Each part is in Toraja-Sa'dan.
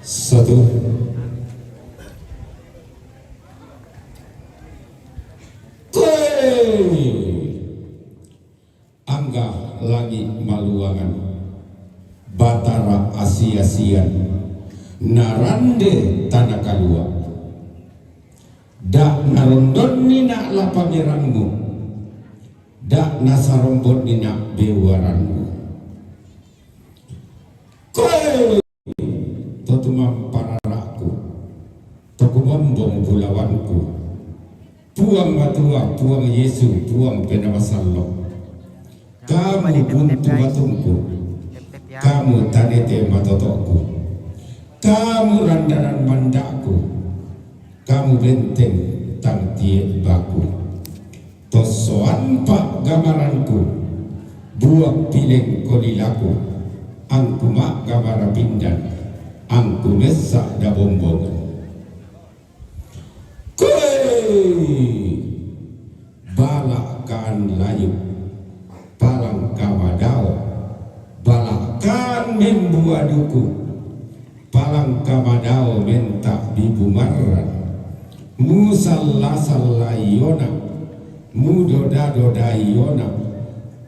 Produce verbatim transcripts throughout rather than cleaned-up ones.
Satu. Koe! Angga langi' maluangan, Batara asi-asian, narande tana kalua'. Nda' narondonni na' la pamerangmu, nda' nasarombonni na' bewaranmu. Koe to tumamparara'ku, to kumombong bulawanku, Puang Matua, Puang Yesu, Puang Penamasallo'. Kamu buntu batungku, kamu tanete matoto'ku, kamu randanan manda'ku, kamu benteng tang tie' baku. Tossoan pa'gamaranku, buak pileng kolilaku, angku ma'gamara pindan, angku messa' dabombongan. Koe! Bala' kan layu, palangka madao, bala' kan membua duku, palangka madao menta' bibu marran, musalla-sallaiona, mudoda-dodaiona,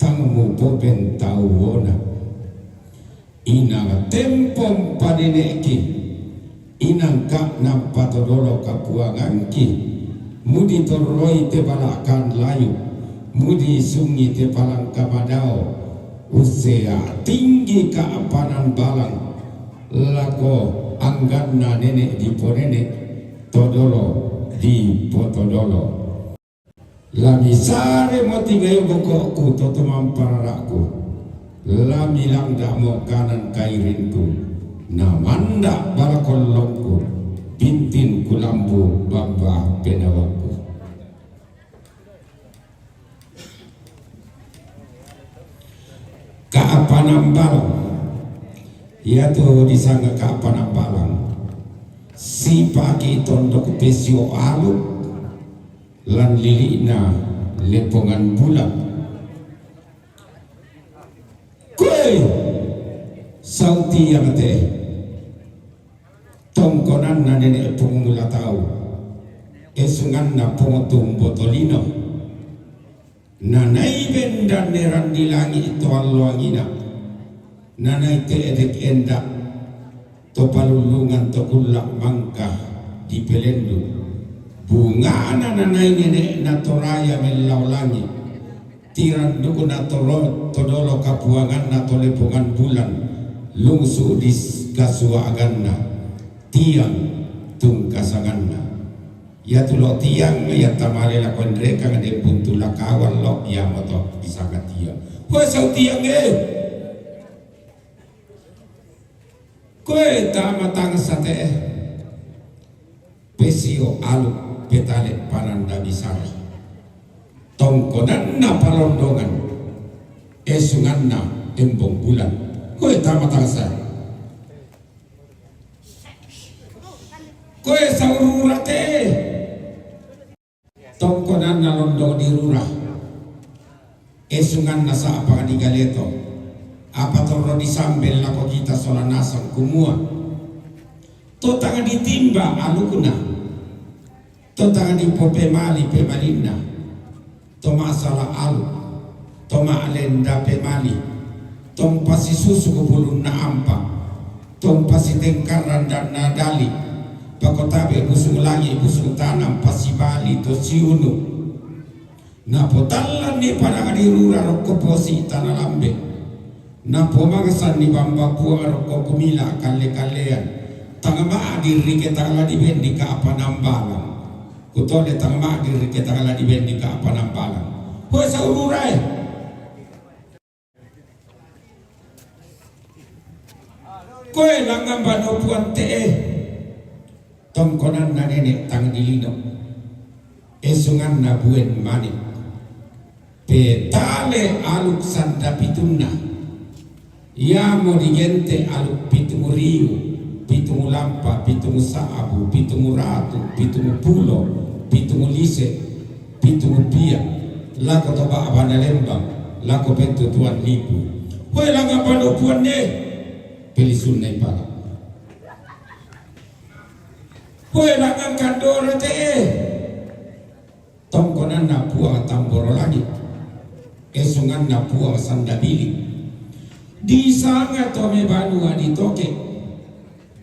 tang mupopentauona. Inang tempo mpanene'ki, inangka' nampatodolo kapuangangki, muditorroi te bala' kan layu, mudiisungi te palangka madao, ussea tinggi ka'panan balang lako angganna nene' diponene', todolo dipotodolo. La misaremo tingayo boko'ku to tumamparara'ku, la milanda'mo kanan kairinku, namanda' bala' kollongku, bintin kulambu bamba penawaku. Ka'panan balang, iatu disanga ka'panan balang, sipaki tondok pesio aluk, lan lili'na lepongan bulan. Koe! Sautiang te. Tongkonanna nene' Pong Mulatau. Esunganna Pong Tumbo Tolino. Nanai bendanne randi langi' to alloangina. Nanai te'dek enda' to palullungan to kulla' mangka dipelendu. Bungana nanai nene'na to raya mellao langi'. Tirandukna to ro-, to dolo kapuanganna to lepongan bulan. Lungsu' diskasuaganna. Tiang tungkasanganna. Iatu lo' tiang, iya tamale lako enrekang de' buntu lakawang lo', iyamoto disanga tiang. Hoe sau tiang e! Koe tama tangsa te'e, pesio aluk petale' pananda bisara. Tongkonanna palondongan, esunganna embong bulan. Koe tama tangsa. Koe sau rura te. Tongkonanna londong di rura. Esunganna sa'pang di galeto. Apa torro disambel lako kita sola nasang kumua. To tang ditimba alukna. To tang dipopemali pemalinna. To ma'sala aluk. To ma'lenda pemali. To mpasisusu bulunna ampa. To mpasitengkarang danna dali. Pakotabe busung langi' busung tana mpasibali to siunu. Napotallanni padang di rura rokko posi tana lambe. Napomangsanni bamba puang rokko kumila kalle-kallean. Tang ma'din ri ketang la dibendi ka'pa nambalang. Kutole tang ma'din ri ketang la dibendi ka'pa nambalang. Hoe sau rura e. Koe langngan bano puang te'e. Tongkonanna nene' tang dilino. Esunganna buen mane. Petale aluk sanda pitunna. Iamo digente' aluk pitung riu, pitung lampa, pitung sa'bu, pitung ratu, pitung pulo, pitung lise, pitung pia, lako to ba'bana lembang, lako pentutuan lipu. Hoe langngan bano puang e, pelisunna ipala. Hoe, langan kandora te'e. Tongkonanna Puang Tamboro Langit, esunganna Puang Sandabiling. Disanga to mai banua ditoke,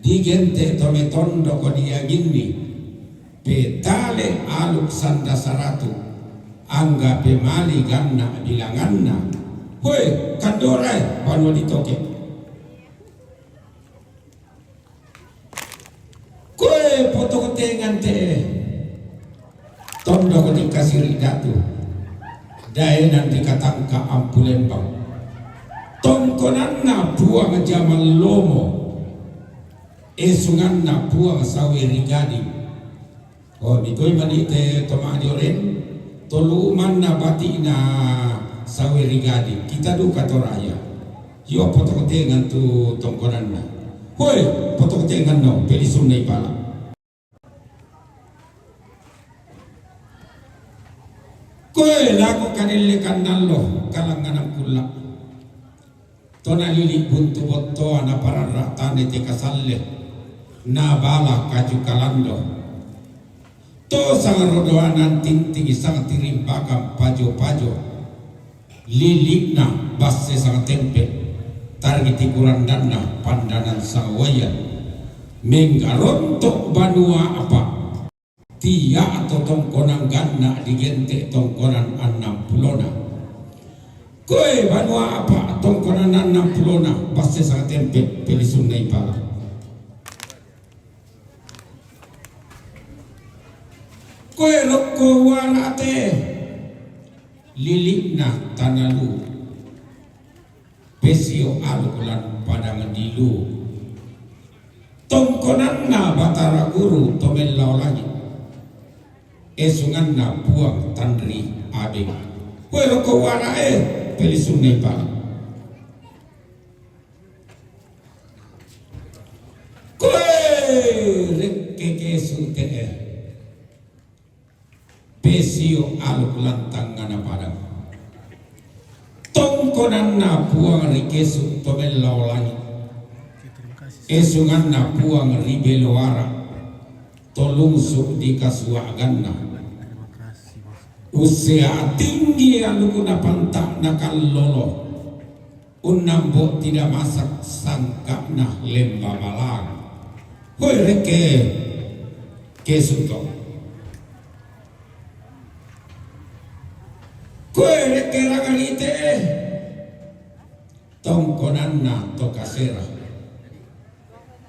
digente to mai tondok dianginni, petale aluk sanda saratu, angga pemali ganna bilanganna. Hoe, kandorae banua ditoke. Koe potong tengan te, tondok di Kasiri Datu, daenan di Katangka Ampulembang. Tongkonanna Puang Jamal Lomo, esunganna Puang Sawe Rigading. Oh, nikoi mani te tomajoren, tolu manna batina Sawe Rigading. Kita duka Toraya. Yo potong tengan tu tongkonanna. Hoi, potong tengan no, pelisunna ipala. Koe lako kanelle kannallo, kalanganan kulla. Tona lili buntu bottoa, napararra tane te kasalle, nabala kaju kalando. To sang rodoanan tinting sang tirimbakang pajo-pajo. Lilikna basse sang tempe, tarigi tikurandanna pandanan sang waya. Menggaronto banua apa, tia to tongkonan ganna digente tongkonan annang pulona. Koe banua apa tongkonan annang pulona, basse sang tempe, pelisunna ipala. Koe rokko wara te, lilikna tanalu, pesio aluk lan padang dilu. Tongkonanna Batara Guru to mellao langit, esunganna Puang Tanri Abeng. Koe rokko wara e, pelisunna ipala. Koe rekke kesu te'e, pesio aluk lan tangngana padang. Tongkonanna Puang ri kesu to mellao langit, esunganna Puang ri beloara to lungsu di kasuaganna. Ussea tinggi alukuna panta nakallolo. Unnambo tidak masak sangkakna lemba malang. Hoi rekke kesu to. Koe rekke ranga rite, tongkonanna to kasera.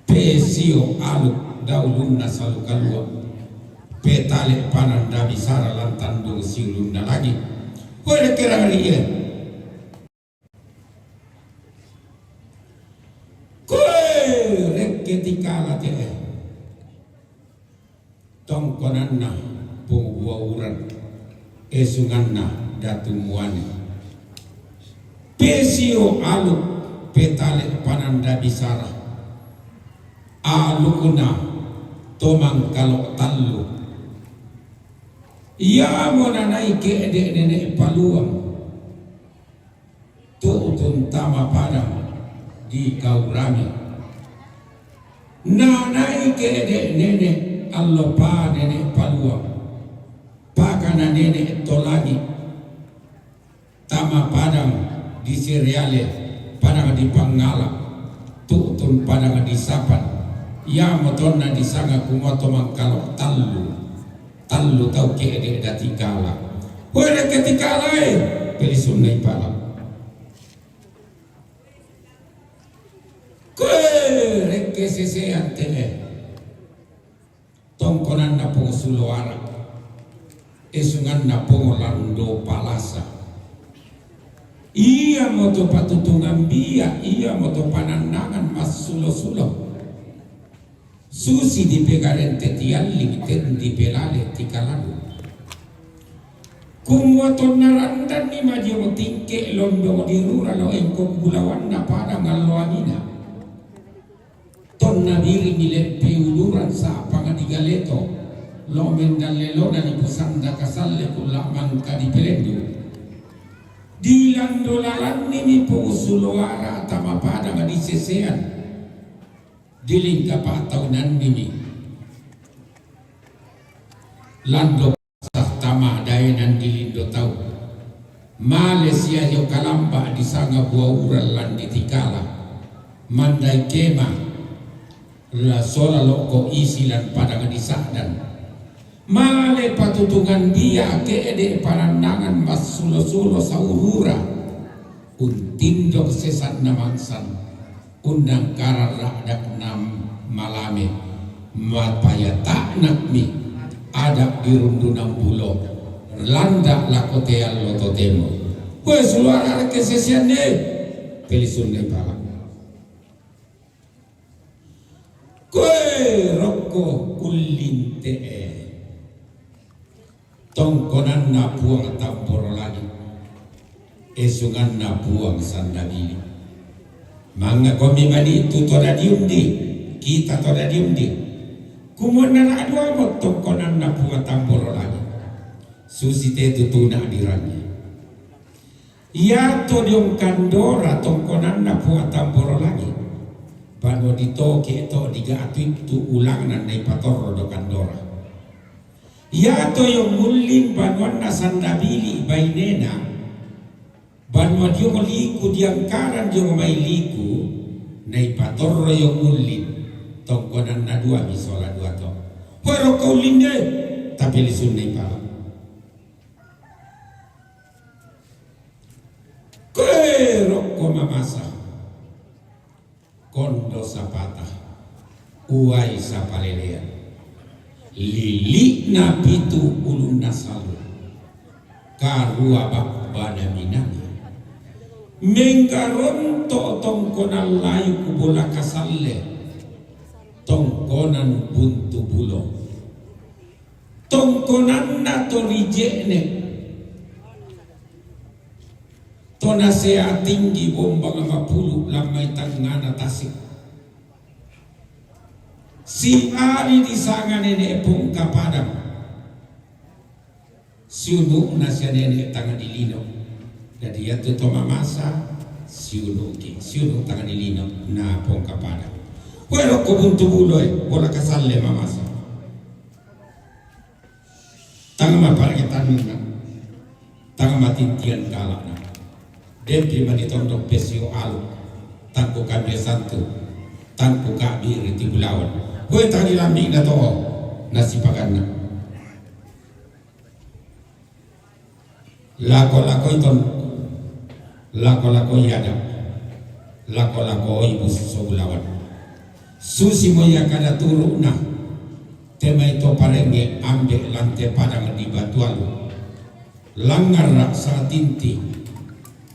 Pesio aluk daulunna salu kalua. Petale pananda bisara lan tandung siulunna lagi. Hoi rekke ranga rite. Koe rekke tikala te'e, tongkonanna Pong Buauran, esunganna Datu Muane. Pesio aluk petale pananda bisara, alukna to mangkalo tallu. Iamo nanai ke'de nene paluang. Tu'tun tama padang di Kaurami. Nanai ke'de nene allo pa nene paluang. Pakana nene to langit. Tama padang di Sereale, padang di Panggala, tu'tun padang di Sapan. Iamo tonna disanga kumua to mangkalo tallu. Tallu tau ke'de datikala. Hoi rekke tikalae, pelisunna ipala. Koe rekke sesean te'e, tongkonanna Pong Suloara, esunganna Pong Lando Palasa. Iamo to patutungan bia, iamo to panannangan massulo-sulo. Susi dipegarente tialling ten dipelale tikaladu. Kumua tonna randanni majiong tingke londong di rura lo engko bulawanna padang alloangina. Tonna biringi leppe uluran sapanga di galeto lo mendallelona di pusanda kasalle kulla mangka di pelendu. Dilando lalannimi Pong Suloara tama padang di sesean. Dilingkapa taunannimi. Lando sah tama daenan di lindo tau. Male sia dio kalamba di sanga buauran lan di tikala. Mandai kema la sola lo'ko isi lan padang di sa'dan. Male patutungan dia ke'de' panannangan massulo-sulo saurura. Untindok sesanna mangsan, unnangkaran ra'dakna malame, mapayata'nakmi ada' di rundunan bulo, landa' lako te allo totemo. Koe suluara rekke sesianne, pelisunna i pala. Koe rokko ullin te'e. Tongkonanna Puang Tamboro Langi', esunganna Puang Sandabili. Mangngakomi mani tu to dadi undi, kita to dadi undi. Kumua na ra'duamo tongkonanna Puang Tamboro Langi'. Susi te tutuna dirangi. Iato diong Kandora tongkonanna Puang Tamboro Langi'. Banua ditoke to diga'tu itu ulangna naipatorro do Kandora. Iato iong Ullin banuanna Sandabili bainena. Banua diong Liku diangkaran diong mai Liku. Naipatorro iong Ullin. Tongkonanna dua misola dua to. Hoe rokko Ullin de. Tapi lisunna i pala. Koe rokko mamasa, kondo sapata, uai sapalelean, lili'na pitu ulunna salu, karua babbana minanga, menggaronto' tongkonan layuk bola kasalle, tongkonan buntu bulo. Tongkonanna to rije'ne, to nasea tinggi bombang mapulu' lan mai tangngana tasik. Siali disanga nene' Pongka Padang. Siunu'na sia nene' tanga di lino. Jadi iatu to mamasa, siunu'ki, siunu' tanga di lino, na Pongka Padang. Koe rokko buntu buloe, bola kasalle mamasa. Tang mapalagi tanunna, tang matintian kala'na. Dempi mani tondok pesio alu, tangku kandue santu, tangku kabi riti bulawan. Koe tang dilambi'na to, nasipaganna. Lako-lakoi ton, lako-lakoi ada, lako-lakoi busu sobulawan. Susi mo ia kada turu'na, temai to parenge ambe' lante padang di Batualu. Langngarra sanga tinti,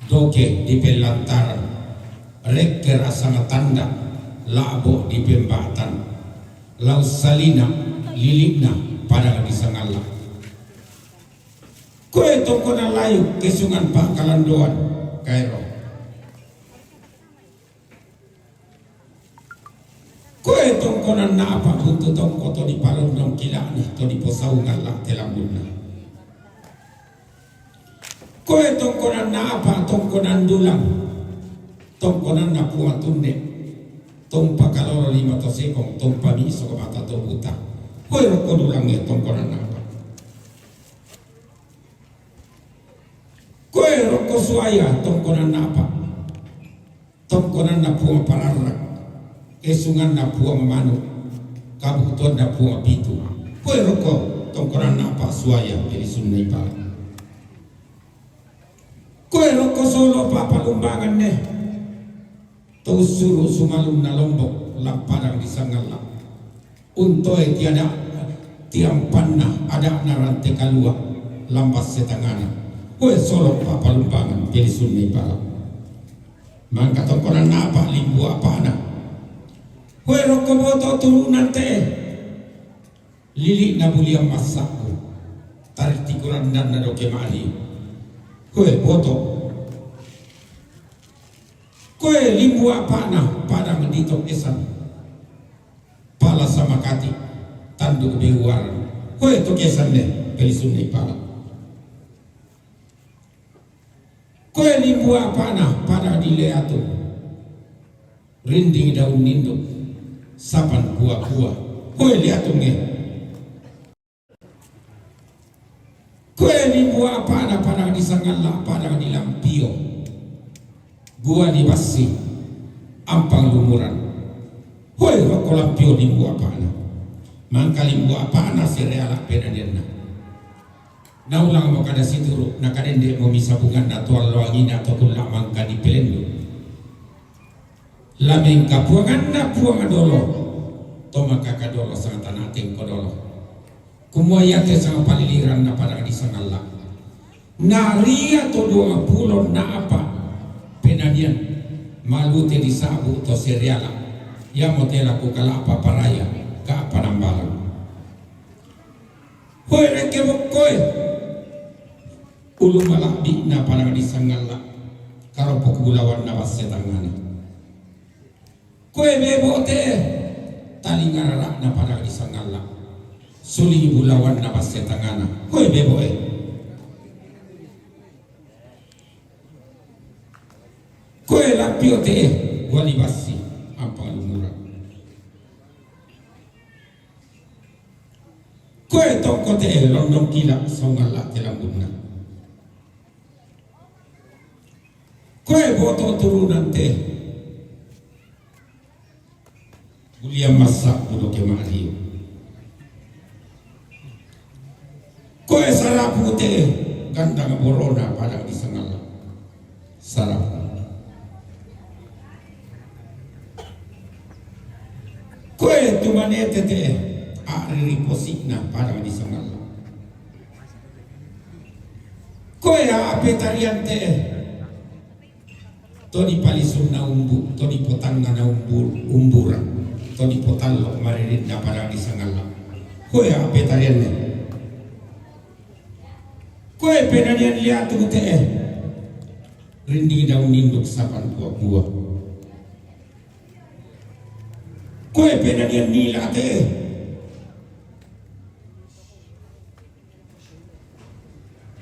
doke di pellantaran, rekkera sanga tanda, la'bo di pembatan, laussalina, lili'na, padang di Sangalla. Koe tongkonan layuk kesungan pa'kalandoan, kaero. Koe tongkonan na'pa' buntu tongko to dipalondong kila'ni to diposau ngalla' te lambunna. Koe tongkonan na'pa' tongkonan dulang, tongkonanna Puang Tunne, tompa kalolo lima to sekong, tompa miso mata to buta. Koe rokko dulangnge tongkonan na'pa'. Koe rokko suaya tongkonan na'pa'. Tongkonanna Puang Pararrak, esunganna Puang Manu, kabu'tuanna Puang Pitu. Koe rokko tongkonan na'pa' suaya, pelisunna i pala. Koe rokko solo pa'palumbanganne, to ussuru' sumalunna Lombok, lan padang di Sangalla. Untoe tiada tiampanna ada'na rante kalua, lambas setangana. Koe solo pa'palumbangan, pelisunna i pala. Mangka tongkonan na'pa' limbu apa'na. Koe rokko boto turunan te'e. Lili'na bulian massa'bu. Tarik tikurandanna doke ma'ri. Koe boto. Koe limbu apa'na padang di to kesan. Pala samakati. Tanduk bewuaran. Koe to kesanne. Pelisunna i pala. Koe limbu apa'na padang di Leatung. Rinding daun ninduk. Sapan kua-kua. Koe Leatungnge. Sangalla padang di Lampio, Gua di Bassi, Ampang Lumuran. Hoi, rokko Lampio limbu apana. Mangka limbu apana sereala penanianna. Naulang mo kada situru, nakadende mo misabunganna to alloangina to kulla mangka di Pelendu. Lamengka puanganna puang dolo, to maka kadolo sangatana tengko dolo. Kumua iate sangapaliliranna padang di Sangalla. Naria to duangpulo na apa penanian malute disabu to sereala. Iamo tela ku kalapa paraya ka panambalang. Hoi rekke bokkoe. Ulu malabbi na padang di Sangalla. Karopok bulawan na basse tangana. Koe bebo te, talingarara na padang di Sangalla. Suli bulawan na basse tangana. Koe bebo e. Koe lapio te, wali bassi, apa lumura. Koe tokko te, londong kila, songalla te lambunna. Koe boto turunan te. Bulia massa budo ke mario. Koe sarapu te gandang borona padang di Sangalla. Sarapu. Koe tumane tete ari riposina padang di Sangalla. Koe ape tarian te. To dipalisunna umbu, to dipotangngana umbu, umbura, to dipotallo maririnna padang di Sangalla. Koe ape tarianne. Koe penanian liatu te. Rinding daun ninduk sapan buah-buah. Koe penanian nila te.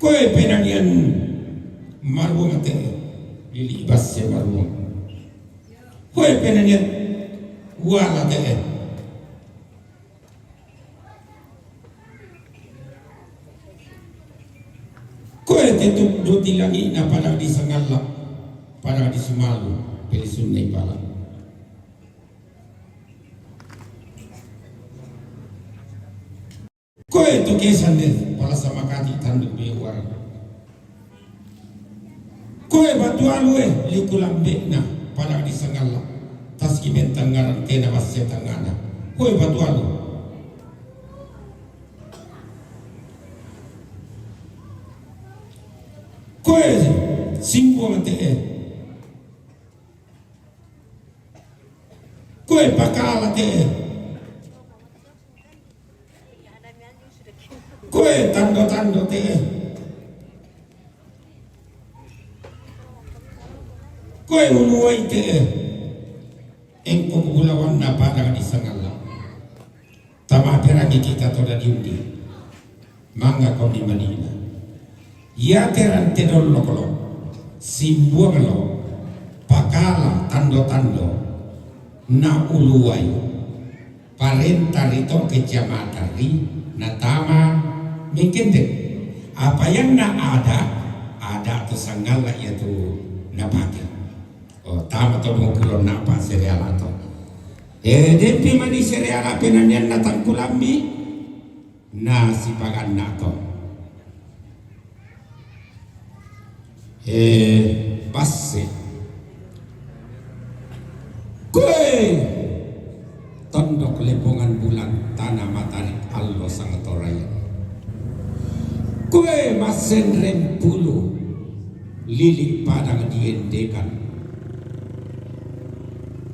Koe penanian maruang te, lili basse maruang. Koe penanian wala te. Koe tetuk doti langit na padang di Sangalla, padang di Sumalu, pelisunna ipala. Koe to kesan de, pala samakati tanduk bewar. Koe batu alue, liku lambe'na, padang di Sangalla. Taski bentang ngarang tena basse tangana. Koe batu alu. Koe simbuang te. Koe pakala te. Koe tando-tando te. Koe uluai te. Engko bulawanna padang di Sangalla. Tamaperangi kita to dadi undi. Mangga konni manina. Iate rante dollokolo, simbuanglo, pakala tando-tando, na uluai, parenta rito kecamatan ri, natama mengkende. Apayanna ada, ada to Sangalla iatu napake. Oh, tama to dongkulo napa sereala to. Eh, depi mani sereala penanianna tangkulambi, na sipaganna to. Eh, basse. Koe tondok lepongan bulan tana matari allo sangatorayan. Koe massen rempulu lili padang diendekan.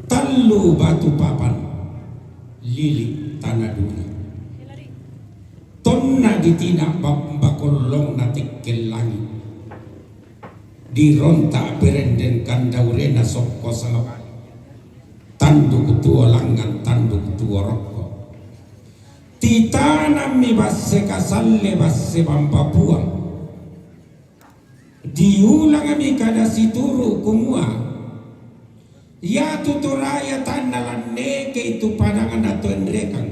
Tallu batu papan lili tana duri. Tonna ditina bamba kollongna tekkel langi. Dironta perenden kandaurena sokko sangabali. Tanduk tuo langngan, tanduk tuo rokko. Titanammi basse kasalle, basse bamba puang. Diulangmi kada situru kumua, iatu Toraja tanna lannekei tu padangna to enrekang.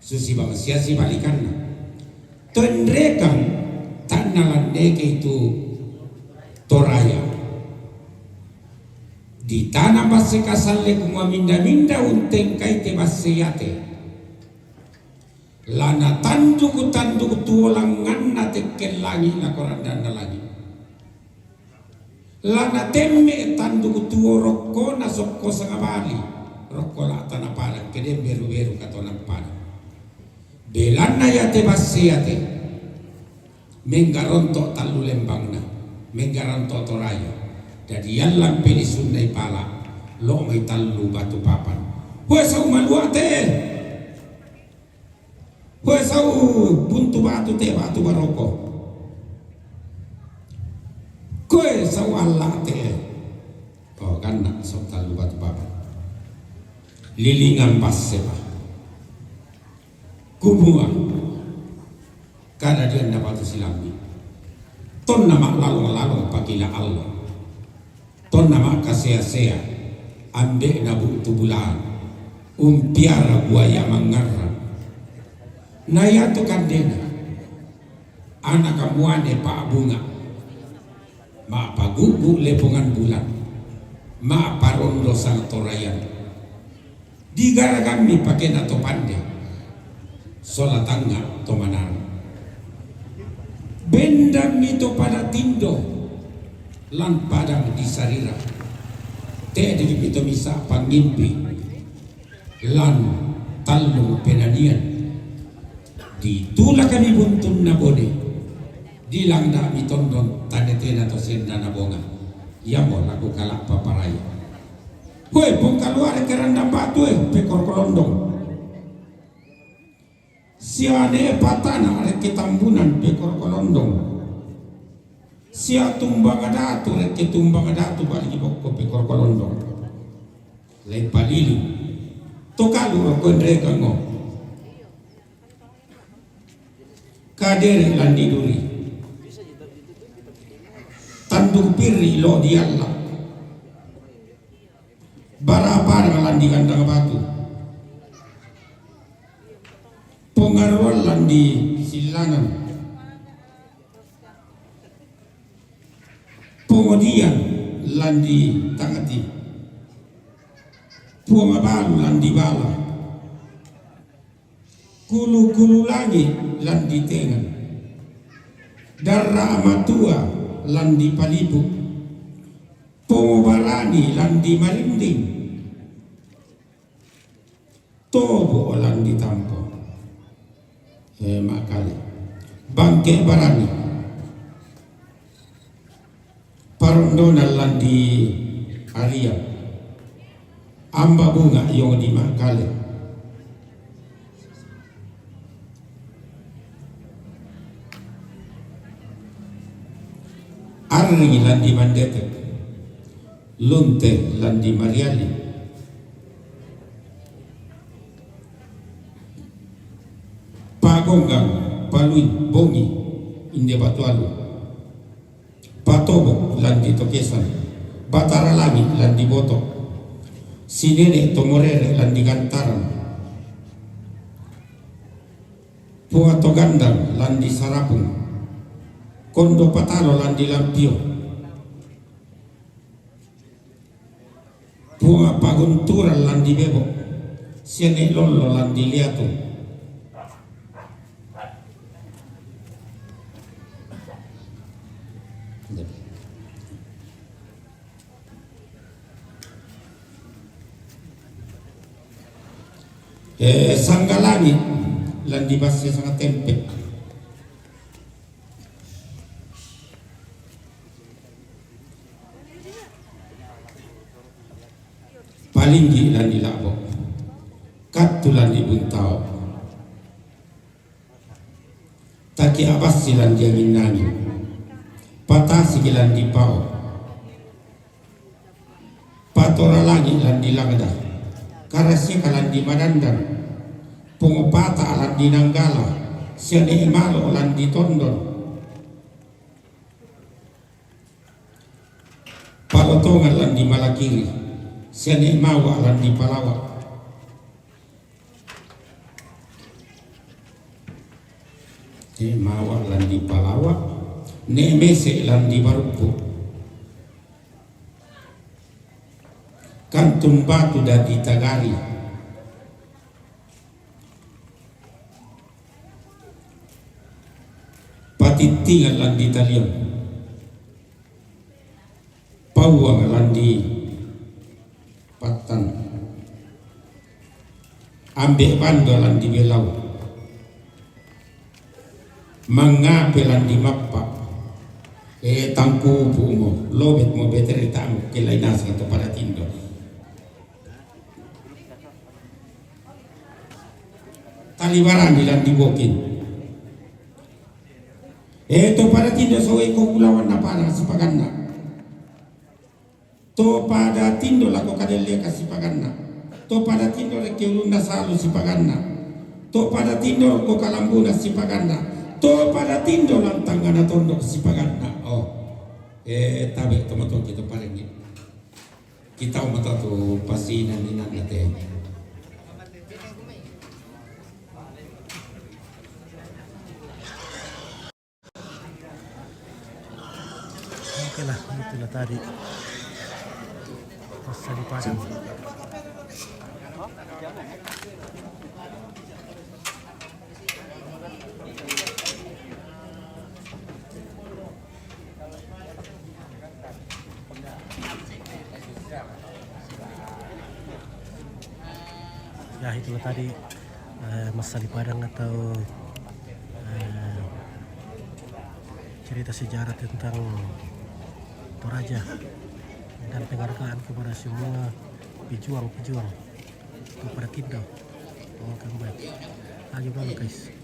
Susi bangsia sibalikanna. To enrekang nalanneke itu Toraya. Di tana basse kasalle ku maminda-minda untengkai te basse yate. Lana tanduku-tanduku tuo langnganna tekke langi' lako randanna langi'. Lana temme tanduku tuo rokkona sokko sangabali, rokko la tana padang, kede beru-beru katonang padang. Belanna yate basse yate. Menggaronto tallu lembangna, menggaronto Toraya. Dadi yallang peli sunnai pala, lo mai tallu batu papan. Hoe sau maluate, hoe sau buntu batu te batu baroko, koe sau allate. Oh, ganna so tallu batu papan. Lilingang basse pa. Kumua, kada dianna batu silambi. Tonna ma'lalong-lalong pakila allo. Tonna ma'kasea-sea, ambe'na bu'tu bulaan. Umpiara buaya mangngarra. Na yatu kandena. Anaka muane pa'bunga. Ma'pagu'gu lepongan bulan. Ma'parondo sang torayan. Digaragammi pakena to pande, sola tangnga to manarang. Bendammi to pada tindo, lan padang di sarira. Te'demi to misa pangngimpi, lan tallung penanian. Ditulakami buntunna bone, dilangda'mi tondon tanetena to sendana bonga. Iamo laku kala'pa parai. Hoe, pongkaluare kerandang batu e, pekor kolondong. Siane patana rekke tambunan, pekor kolondong. Sia tumbang datu rekke tumbang datu bali bokko, pekor kolondong. Lai palili. To kalu rokko nrekango. Kadere landi duri. Tanduk pirri lo dialla. Barapara landi gandang batu. Pongaruan landi sillanan. Pongodian landi tangati. Puang abalu landi bala. Kulu-kulu langi' lan ditengan. Darra' matua lan dipalipu'. Pongobarani lan dimarinding. Tobo' lan ditampo. Eh, ma'kale. Bangke' barani. Parondonan lan di aria. Amba bunga' yong di ma'kale. Arri lan di mandete. Lunte lan di mariali. Pagonggang palui bongi inde batualu. Patobo' lan di tokesan, Batara Langi' lan di boto', Sinene' Tomorere' lan di gantaran, Puato Gandang lan di sarapung, Kondo Patalo lan di lampio, Puang Pagunturan lan di bebo', Siane' Lollo lan di liatu. Eh, Sanggalangi' lan di basse Sangatempe. Palinggi' lan di la'bo', Kattu lan di buntao, Taki Abassi lan di angin-angin, Patasiki lan di pao, Patora Langi' lan di langda, Karasiaka lan di madandang, Pongopata lan di nanggala, Siane' Malo' lan di tondon. Palotongan lan di malakiri, Siane' Mawa' lan di palawa'. Siane' Mawa' lan di palawa', Nemese landi barukku. Kantun batu dadi tagari. Patittingan landi taliang. Pauang landi pattan. Ambe bando landi belau. Mangape landi mappa. E tangkupu mo, lobet mo betere tamu, kelainasi to pada tindo. Talibarani landi bokin. E to pada tindo soe ko kulawan na pada sipaganna. To pada tindo lako kadelleka sipaganna. To pada tindo rekke ulunna salu sipaganna. To pada tindo ko kalambuna sipaganna. To pada tindo lantangana tondok sipaganna. Oh. E tabe to matoki to parengi. Kita mata tu pasinan inanna te. Oke lah, itulah tadi masa di Padang. Ya, itulah tadi eh, masa di Padang atau eh, cerita sejarah tentang Toraja dan penghargaan kepada semua pejuang-pejuang kepada Tindo. Oke, baik. Ayo dulu, guys.